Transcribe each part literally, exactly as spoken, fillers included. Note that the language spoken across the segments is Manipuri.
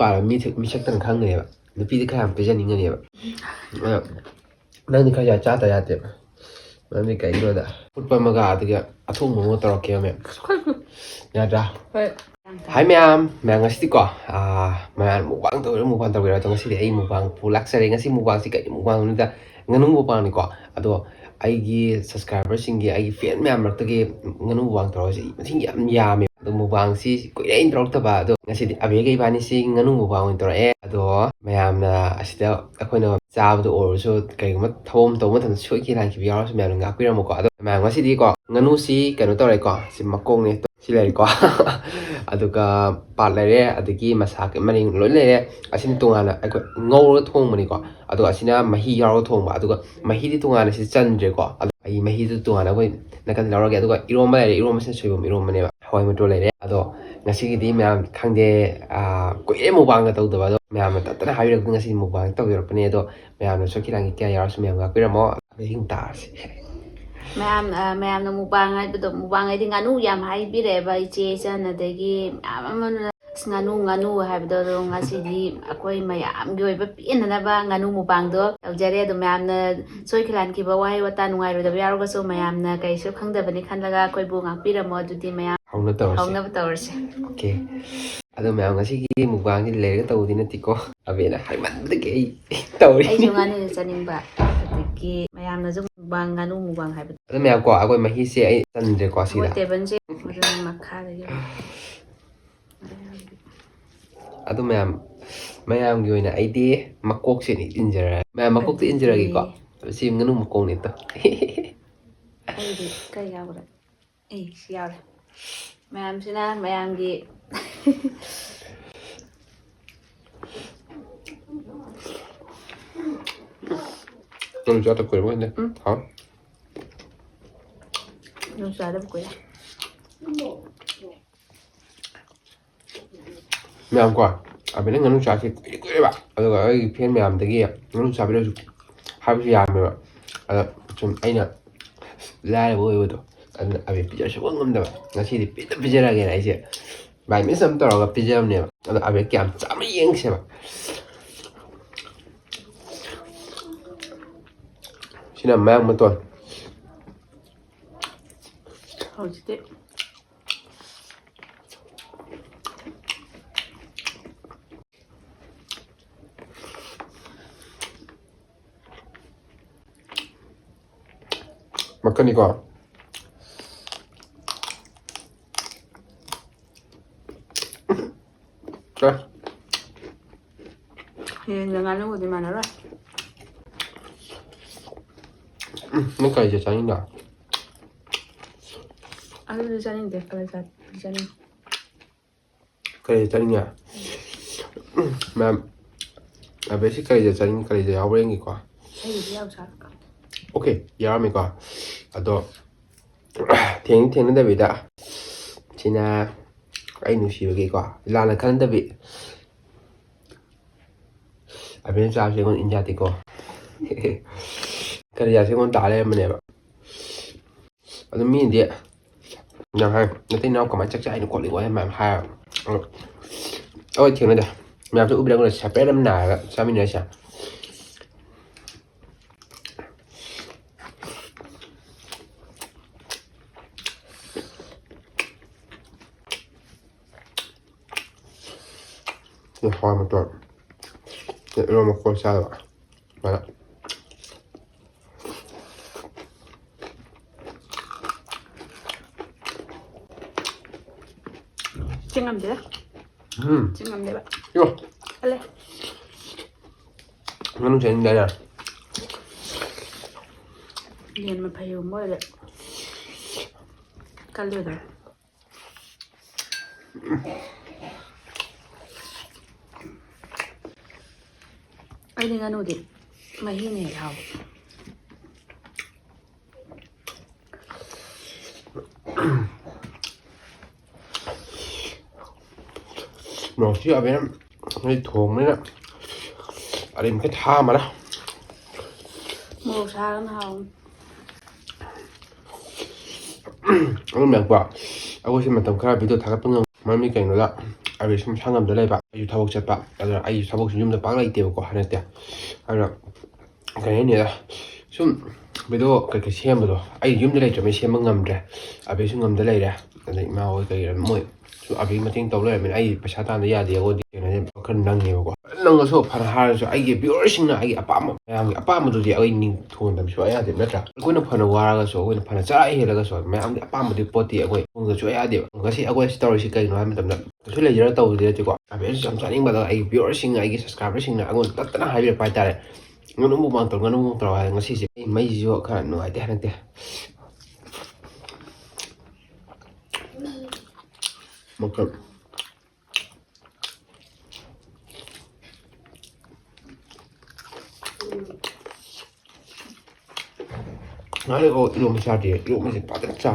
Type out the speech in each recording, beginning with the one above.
ꯄꯥꯜꯂ ꯃꯤ ꯊ-, ꯃꯤꯁꯛꯇꯅ ꯈꯪꯒꯅꯦꯕ꯫ ꯅꯨꯄꯤꯗꯤ ꯈꯔ ꯌꯥꯝ ꯄꯤꯖꯅꯤꯡꯒꯅꯦꯕ꯫ ꯑꯗꯣ ꯅꯪꯗꯤ ꯈꯔ ꯌꯥꯝ ꯆꯥꯗ ꯌꯥꯗꯦꯕ꯫ ꯃꯔꯝꯗꯤ ꯀꯩꯒꯤꯅꯣꯗ ꯐꯨꯠꯄ ꯑꯃꯒ ꯑꯗꯨꯒ ꯑꯊꯣꯡꯕ ꯑꯃꯒ ꯇꯧꯔꯛꯀꯦꯕ, ꯃꯦꯝ꯫ ꯌꯥꯗ꯭ꯔꯥ? ꯍꯣꯏ꯫ ꯍꯥꯏ ꯃꯌꯥꯝ, ꯃꯌꯥꯝ ꯉꯁꯤꯗꯤꯀꯣ, ꯑꯥ, ꯃꯌꯥꯝ ꯃꯨꯛꯕꯥꯡ ꯇꯧꯔꯦ, ꯃꯨꯛꯕꯥꯡ ꯇꯧꯒꯦꯔꯥ? ꯑꯗꯣ ꯉꯁꯤꯗꯤ ꯑꯩ ꯃꯨꯛꯕꯥꯡ ꯄꯨ ꯂꯥꯛꯆꯔꯦ꯫ ꯉꯁꯤ ꯃꯨꯛꯕꯥꯡꯁꯤ ꯀꯔꯤ ꯃꯨꯛꯕꯥꯡꯅꯣꯗ, ꯉꯥꯅꯨ ꯃꯨꯛꯕꯥꯡꯅꯤꯀꯣ꯫ ꯑꯗꯣ ꯑꯩꯒꯤ subscriberꯁꯤꯡꯒꯤ, ꯑꯩꯒꯤ fan ꯃꯌꯥꯝ ꯃꯔꯛꯇꯒꯤ ꯉꯥꯅꯨ ꯃꯨꯛꯕꯥꯡ ꯇꯧꯔꯁꯤ ꯃꯁꯤꯡ ꯌꯥꯝ ꯌꯥꯝꯃꯦ꯫ ꯑꯗꯣ ꯃꯨꯛꯕꯥꯡꯁꯤ ꯀꯨꯏꯔꯦ ꯑꯩꯅ ꯇꯧꯔꯛꯇꯕ꯫ ꯑꯗꯣ ꯉꯁꯤꯗꯤ ꯑꯕꯦꯒ ꯏꯕꯥꯅꯤꯁꯤ ꯉꯥꯅꯨ ꯃꯨꯛꯕꯥꯡ ꯑꯣꯏꯅ ꯇꯧꯔꯛꯑꯦ꯫ ꯑꯗꯣ ꯃꯌꯥꯝꯅ ꯑꯁꯤꯗ ꯑꯩꯈꯣꯏꯅ ꯆꯥꯕꯗ ꯑꯣꯏꯔꯁꯨ, ꯀꯩꯒꯨꯝꯕ ꯊꯕꯛ ꯑꯃ ꯇꯧꯕ ꯃꯇꯝꯗ ꯁꯣꯏꯈꯤ ꯂꯥꯟꯈꯤꯕ ꯌꯥꯎꯔꯁꯨ ꯃꯌꯥꯝꯅ ꯉꯥꯛꯄꯤꯔꯝꯃꯨꯀꯣ꯫ ꯑꯗꯣ ꯃꯌꯥꯝ ꯉꯁꯤꯗꯤꯀꯣ ꯉꯥꯅꯨꯁꯤ ꯀꯩꯅꯣ ꯇꯧꯔꯦꯀꯣ, ꯁꯤ ꯃꯀꯣꯛꯅꯦ꯫ ꯁꯤ ꯂꯩꯔꯦꯀꯣ꯫ ꯑꯗꯨꯒ ꯄꯥꯠ ꯂꯩꯔꯦ, ꯑꯗꯒꯤ ꯃꯁꯥ ꯀꯩ-, ꯃꯔꯤꯡ ꯂꯣꯏ ꯂꯩꯔꯦ꯫ ꯑꯁꯤꯅ ꯇꯣꯉꯥꯟꯅ ꯑꯩꯈꯣꯏ ꯉꯧꯔꯒ ꯊꯣꯡꯕꯅꯤꯀꯣ꯫ ꯑꯗꯨꯒ ꯑꯁꯤꯅ ꯃꯍꯤ ꯌꯥꯎꯔꯒ ꯊꯣꯡꯕ꯫ ꯑꯗꯨꯒ ꯃꯍꯤꯗꯤ ꯇꯣꯉꯥꯟꯅ ꯁꯤ ꯆꯟꯗ꯭ꯔꯦꯀꯣ꯫ ꯑꯗꯣ ꯑꯩ ꯃꯍꯤꯗꯨ ꯇꯣꯉꯥꯟꯅ ꯑꯩꯈꯣꯏ ꯅꯥꯀꯟꯗ ꯂꯧꯔꯒꯦ꯫ ꯑꯗꯨꯒ ꯏꯔꯣꯝꯕ ꯂꯩꯔꯦ, ꯏꯔꯣꯝꯕꯁꯤꯅ ꯁꯣꯏꯕꯨꯝ ꯏꯔꯣꯝꯕꯅꯦꯕ꯫ ꯍꯋꯥꯏ ꯃꯇꯣꯟ ꯂꯩꯔꯦ꯫ ꯑꯗꯣ ꯉꯁꯤꯒꯤꯗꯤ ꯃꯌꯥꯝ ꯈꯪꯗꯦ, ꯑꯥ, ꯀꯨꯏꯔꯦ ꯃꯨꯛꯕꯥꯡꯒ ꯇꯧꯗꯕ꯫ ꯑꯗꯣ ꯃꯌꯥꯝꯅ ꯇꯠꯇꯅ ꯍꯥꯏꯕꯤꯔꯛꯄꯗ ꯉꯁꯤꯗꯤ ꯃꯨꯛꯕꯥꯡ ꯇꯧꯖꯔꯛꯄꯅꯦ꯫ ꯑꯗꯣ ꯃꯌꯥꯝꯅ ꯁꯣꯏꯈꯤ ꯂꯥꯟꯈꯤ ꯀꯌꯥ ꯌꯥꯎꯔꯁꯨ ꯃꯌꯥꯝ ꯉꯥꯛꯄꯤꯔꯝꯃꯣ꯫ ꯑꯗ ꯍꯤꯡ ꯇꯥꯔꯁꯤ꯫ ꯃꯌꯥꯝ, ꯑ, ꯃꯌꯥꯝꯅ ꯃꯨꯛꯕꯥꯡ ꯍꯥꯏꯕꯗꯣ, ꯃꯨꯛꯕꯥꯡ ꯍꯥꯏꯗꯤ ꯉꯥꯅꯨ ꯌꯥꯝ ꯍꯥꯏꯕꯤꯔꯛꯑꯦꯕ ꯏꯆꯦ ꯏꯆꯟ, ꯑꯗꯒꯤ ꯃꯌꯥꯝ ꯑꯃꯅ, "ꯑꯁ, ꯉꯥꯅꯨ, ꯉꯥꯅꯨ" ꯍꯥꯏꯕꯗꯣ꯫ ꯑꯗꯣ ꯉꯁꯤꯗꯤ ꯑꯩꯈꯣꯏ ꯃꯌꯥꯝꯒꯤ ꯑꯣꯏꯕ ꯄꯦꯟꯅꯅꯕ ꯉꯥꯅꯨ ꯃꯨꯛꯕꯥꯡꯗꯣ ꯇꯧꯖꯔꯦ꯫ ꯑꯗꯣ ꯃꯌꯥꯝꯅ ꯁꯣꯏꯈꯤ ꯂꯥꯟꯈꯤꯕ, ꯋꯥꯍꯩ ꯋꯥꯇꯥ ꯅꯨꯡꯉꯥꯏꯔꯣꯏꯗꯕ ꯌꯥꯎꯔꯒꯁꯨ ꯃꯌꯥꯝꯅ ꯀꯩꯁꯨ ꯈꯪꯗꯕꯅꯤ ꯈꯜꯂꯒ ꯑꯩꯈꯣꯏꯕꯨ ꯉꯥꯛꯄꯤꯔꯝꯃꯣ꯫ ꯑꯗꯨꯗꯤ ꯃꯌꯥꯝ ꯍꯧꯅ ꯇꯧꯔꯁꯤ꯫ ꯍꯧꯅꯕ ꯇꯧꯔꯁꯤ꯫ OK꯫ ꯑꯗꯣ ꯃꯌꯥꯝ ꯉꯁꯤꯒꯤ ꯃꯨꯛꯕꯥꯡꯁꯤ ꯂꯩꯔꯒ ꯇꯧꯕꯗꯤ ꯅꯠꯇꯦꯀꯣ꯫ ꯑꯕꯦꯅ ꯍꯥꯏꯃꯟꯕꯗꯒꯤ ꯑꯩ ꯇꯧꯔꯤ꯫ ꯑꯩꯁꯨ ꯉꯥꯅꯨꯁꯦ ꯆꯥꯅꯤꯡꯕ꯫ ꯑꯗꯒꯤ ꯃꯌꯥꯝꯅꯁꯨ ꯃꯨꯛꯕꯥꯡ, ꯉꯥꯅꯨ ꯃꯨꯛꯕꯥꯡ ꯍꯥꯏꯕꯗꯣ꯫ ꯑꯗꯣ ꯃꯌꯥꯝ ꯀꯣ, ꯑꯩꯈꯣꯏ ꯃꯍꯤꯁꯦ ꯑꯩ ꯆꯟꯗ꯭ꯔꯦꯀꯣ ꯁꯤꯗ꯫ ꯑꯩꯈꯣꯏ ꯇꯦꯕꯜꯁꯦ ꯃꯈꯥꯗꯒꯤ꯫ ꯑꯗꯣ ꯃꯌꯥꯝ, ꯃꯌꯥꯝꯒꯤ ꯑꯣꯏꯅ ꯑꯩꯗꯤ ꯃꯀꯣꯛꯁꯦ ꯑꯣꯏꯅ ꯏꯟꯖꯔꯒꯦ꯫ ꯃꯌꯥꯝ ꯃꯀꯣꯛꯇ ꯑꯗꯨꯗꯤ ꯏꯟꯖꯔꯒꯦꯀꯣ꯫ ꯁꯤ ꯉꯥꯅꯨ ꯃꯀꯣꯛꯅꯦ ꯑꯗꯣ꯫ ꯑꯩꯗꯤ ꯀꯩ ꯌꯥꯎꯈ꯭ꯔꯦ? ꯑꯩ ꯁꯤ ꯌꯥꯎꯔꯦ꯫ ꯃꯌꯥꯝꯁꯤꯅ ꯃꯌꯥꯝꯒꯤ ꯅꯪ ꯆꯥꯗ ꯀꯨꯏꯔꯕ ꯈꯪꯗꯦ꯫ ꯎꯝ꯫ ꯍꯥꯎ꯫ ꯅꯪ ꯆꯥꯗꯕ ꯀꯨꯏꯔꯦ꯫ ꯃꯌꯥꯝ ꯀꯣ, ꯑꯕꯦꯅ ꯉꯥꯅꯨ ꯆꯥꯁꯦ ꯀꯨꯏꯔꯦ ꯀꯨꯏꯔꯦꯕ꯫ ꯑꯗꯨꯒ ꯑꯩꯒꯤ fan ꯃꯌꯥꯝꯗꯒꯤ ꯉꯥꯅꯨ ꯆꯥꯕꯤꯔꯁꯨ ꯍꯥꯏꯕꯁꯨ ꯌꯥꯝꯃꯦꯕ꯫ ꯑꯗ ꯁꯨꯝ ꯑꯩꯅ ꯂꯥꯏꯔꯕ ꯑꯣꯏꯕꯗꯣ, ꯑꯗꯨꯅ ꯑꯕꯦ ꯄꯤꯖꯕ ꯁꯨꯡꯉꯝ ꯉꯝꯗꯕ꯫ ꯉꯁꯤꯗꯤ ꯄꯤꯖ ꯄꯤꯖꯔꯒꯦꯅ ꯑꯩꯁꯦ by miss ꯑꯃ ꯇꯧꯔꯒ ꯄꯤꯖꯕꯅꯦꯕ꯫ ꯑꯗꯣ ꯑꯕꯦ ꯀꯌꯥꯝ ꯆꯥꯕ ꯌꯦꯡꯁꯦꯕ꯫ ꯁꯤꯅ ꯃꯌꯥꯡ ꯃꯇꯣꯟ꯫ ꯍꯧꯖꯤꯛꯇꯤ ꯃꯈꯟꯅꯤꯀꯣ꯫ ꯑꯦ꯫ ꯌꯦꯟꯒ ꯉꯥꯅꯨꯒꯗꯤ ꯃꯥꯟꯅꯔꯣꯏ꯫ ꯎꯝ, ꯅꯪ ꯀꯔꯤꯁꯦ ꯆꯥꯅꯤꯡꯗꯣ? ꯑꯗꯨꯗꯤ ꯆꯥꯅꯤꯡꯗꯦ, ꯀꯂꯦꯖꯥꯗꯤ ꯆꯥꯅꯤꯡꯉꯤ꯫ ꯀꯔꯤ ꯆꯥꯅꯤꯡꯉꯦ? ꯎꯝ, ꯃꯌꯥꯝ, ꯑꯕꯦꯁꯤ ꯀꯔꯤꯗ ꯆꯥꯅꯤꯡꯉꯤ? ꯀꯔꯤꯗ ꯌꯥꯎꯕ꯭ꯔꯥ ꯌꯦꯡꯒꯦꯀꯣ꯫ ꯏꯁꯩꯗꯨꯗꯤ ꯌꯥꯝ ꯁꯥꯔꯛꯀꯅꯨ꯫ ꯑꯣꯀꯦ, ꯌꯥꯎꯔꯝꯃꯦꯀꯣ꯫ ꯑꯗꯣ, ꯊꯦꯡ-, ꯊꯦꯡꯅꯗꯕꯤꯗ, ꯁꯤꯅ ꯑꯩ ꯅꯨꯡꯁꯤꯕꯒꯤꯀꯣ, ꯂꯥꯟꯅ ꯈꯟꯅꯗꯕꯤ꯫ ꯑꯕꯦꯅ ꯆꯥꯕꯁꯦ ꯑꯩꯉꯣꯟꯗ ꯏꯟ ꯌꯥꯗꯦꯀꯣ꯫ ꯀꯔꯤ ꯌꯥꯁꯦ ꯑꯩꯉꯣꯟꯗ ꯇꯥ ꯂꯩꯔꯝꯕꯅꯦꯕ꯫ ꯑꯗꯨ ꯃꯤꯅꯗꯤ ꯌꯥꯝ ꯍꯥꯏ, "ꯅꯇꯩ ꯅꯅꯥꯎ ꯀꯃꯥꯏꯅ ꯆꯥꯛ ꯆꯥꯏꯅꯣ ꯈꯣꯠꯂꯤꯅꯣ?" ꯍꯥꯏ ꯃꯌꯥꯝ ꯍꯥꯏ꯫ ꯑꯩꯈꯣꯏ ꯊꯦꯡꯅꯗꯦ꯫ ꯃꯌꯥꯝꯁꯨ ꯎꯕꯤꯔꯝꯒꯅꯤ, separate ꯑꯃ ꯅꯥꯔꯒ ꯆꯥꯃꯤꯟꯅꯔꯤꯁꯦ꯫ ꯁꯤ ꯍꯋꯥꯏ ꯃꯇꯣꯟ꯫ ꯁꯤ ꯏꯔꯣꯟꯕ ꯀꯣꯠ ꯆꯥꯗꯕ꯫ ꯁꯨꯃꯥꯏꯅ꯫ ꯆꯤꯡ ꯉꯝꯗꯦꯗ꯫ ꯎꯝ꯫ ꯆꯤꯡ ꯉꯝꯗꯦꯕ꯫ ꯌꯣ꯫ ꯀꯜꯂꯦ꯫ ꯉꯥꯅꯨ ꯆꯥꯅꯤꯡꯗꯥꯏꯅꯦ? ꯌꯦꯟ ꯃꯐꯩꯒꯨꯝꯕ ꯑꯣꯏꯔꯦ꯫ ꯀꯜꯂꯦ ꯑꯗꯨꯝ꯫ ꯑꯩꯗꯤ ꯉꯥꯅꯨꯗꯤ ꯃꯍꯤꯅ ꯍꯦꯟꯅ ꯍꯥꯎꯋꯦ꯫ ꯃꯣꯔꯣꯛꯁꯤ ꯑꯕꯦꯝ ꯅꯣꯏ ꯊꯣꯡꯕꯅꯤꯅ ꯑꯔꯦꯝꯕꯗ ꯊꯥꯃꯔ꯫ ꯃꯣꯔꯣꯛ ꯁꯥꯔꯒꯅ ꯍꯥꯎꯕꯅꯤ꯫ ꯑꯗꯨꯝ ꯌꯥꯏꯀꯣ꯫ ꯑꯩꯈꯣꯏꯁꯦ ꯃꯇꯝ ꯈꯔ video ꯊꯥꯒꯠꯄ ꯉꯝ-, ꯃꯔꯝꯗꯤ ꯀꯩꯅꯣꯗ, ꯑꯕꯤꯁꯨ ꯃꯁꯥ ꯉꯝꯗ ꯂꯩꯕ, ꯑꯩꯁꯨ ꯊꯕꯛ ꯆꯠꯄ, ꯑꯗꯨꯅ ꯑꯩꯁꯨ ꯊꯕꯛꯁꯨ ꯌꯨꯝꯗ ꯄꯥꯛ ꯂꯩꯇꯦꯕꯀꯣ ꯍꯟꯗꯛꯇꯤ꯫ ꯑꯗꯨꯅ ꯀꯩ ꯍꯥꯏꯅꯤꯗ, ꯁꯨꯝ ꯚꯤꯗꯤꯑꯣ ꯀꯩꯀꯩ ꯁꯦꯝꯕꯗꯣ ꯑꯩ ꯌꯨꯝꯗ ꯂꯩꯇ꯭ꯔꯕꯅꯤꯅ ꯁꯦꯝꯕ ꯉꯝꯗ꯭ꯔꯦ꯫ ꯑꯕꯤꯁꯨ ꯉꯝꯗ ꯂꯩꯔꯦ꯫ ꯑꯗꯩ ꯏꯃꯥ ꯍꯣꯏ ꯀꯩ ꯃꯣꯏ ꯁꯨꯝ ꯑꯕꯤ ꯃꯇꯦꯡ ꯇꯧ ꯂꯩꯔꯕꯅꯤꯅ ꯑꯩ ꯄꯩꯁꯥ ꯇꯥꯟꯗ ꯌꯥꯗꯦ꯫ ꯑꯩꯉꯣꯟꯗ ꯀꯩꯅꯣꯁꯦ ꯈꯔ ꯅꯪꯉꯦꯕꯀꯣ꯫ ꯅꯪꯉꯁꯨ ꯐꯅ ꯍꯥꯏꯔꯁꯨ ꯑꯩꯒꯤ ꯚ꯭ꯌꯨꯋꯔꯁꯤꯡꯅ ꯑꯩꯒꯤ ꯑꯄꯥꯝꯕ, ꯃꯌꯥꯝꯒꯤ ꯑꯄꯥꯝꯕꯗꯨꯗꯤ ꯑꯩ ꯅꯤꯡꯊꯤꯅ ꯊꯣꯡꯍꯟꯗꯕ ꯁꯨꯡꯌꯥ ꯌꯥꯗꯦꯕ, ꯅꯠꯇ꯭ꯔꯥ? ꯑꯩꯈꯣꯏꯅ ꯐꯅ ꯋꯥꯔꯒꯁꯨ, ꯑꯩꯈꯣꯏꯅ ꯐꯅ ꯆꯔꯥ ꯍꯦꯜꯂꯒꯁꯨ ꯃꯌꯥꯝꯒꯤ ꯑꯄꯥꯝꯕꯗꯨꯒꯤ ꯄꯣꯠꯇꯤ ꯑꯩꯈꯣꯏ ꯊꯣꯡꯗꯕ ꯁꯨꯡꯌꯥ ꯌꯥꯗꯦꯕ꯫ ꯉꯁꯤ ꯑꯩꯈꯣꯏ ꯑꯁꯤ ꯇꯧꯔꯤꯁꯤ ꯀꯩꯒꯤꯅꯣ ꯍꯥꯏꯕ ꯃꯇꯝꯗ ꯀꯩꯁꯨ ꯂꯩꯖꯔ ꯇꯧꯕꯗꯤ ꯅꯠꯇꯦꯀꯣ꯫ ꯑꯕꯤꯁꯨ ꯌꯥꯝ ꯆꯥꯅꯤꯡꯕꯗ ꯑꯩꯒꯤ ꯚ꯭ꯌꯨꯋꯔꯁꯤꯡꯅ, ꯑꯩꯒꯤ ꯁꯕꯁꯀ꯭ꯔꯥꯏꯕꯔꯁꯤꯡꯅ ꯑꯩꯉꯣꯟꯗ ꯇꯠꯇꯅ ꯍꯥꯏꯕꯤꯔꯛꯄ ꯍꯥꯏꯇꯥꯔꯦ꯫ "ꯉꯥꯅꯨ ꯃꯨꯛꯕꯥꯡ ꯇꯧꯔꯣ, ꯉꯥꯅꯨ ꯃꯨꯛꯕꯥꯡ ꯇꯧꯔꯣ" ꯍꯥꯏ꯫ ꯉꯁꯤꯁꯦ ꯑꯩ ꯃꯩꯁꯤꯁꯨ ꯈꯔ ꯅꯨꯡꯉꯥꯏꯇꯦ ꯍꯟꯗꯛꯇꯤ꯫ ꯃꯈꯜ꯫ ꯉꯥꯏꯈꯣ, ꯏꯔꯣꯝꯕ ꯆꯥꯗꯦ꯫ ꯏꯔꯣꯝꯕꯁꯦ ꯐꯖꯅ ꯆꯥ꯫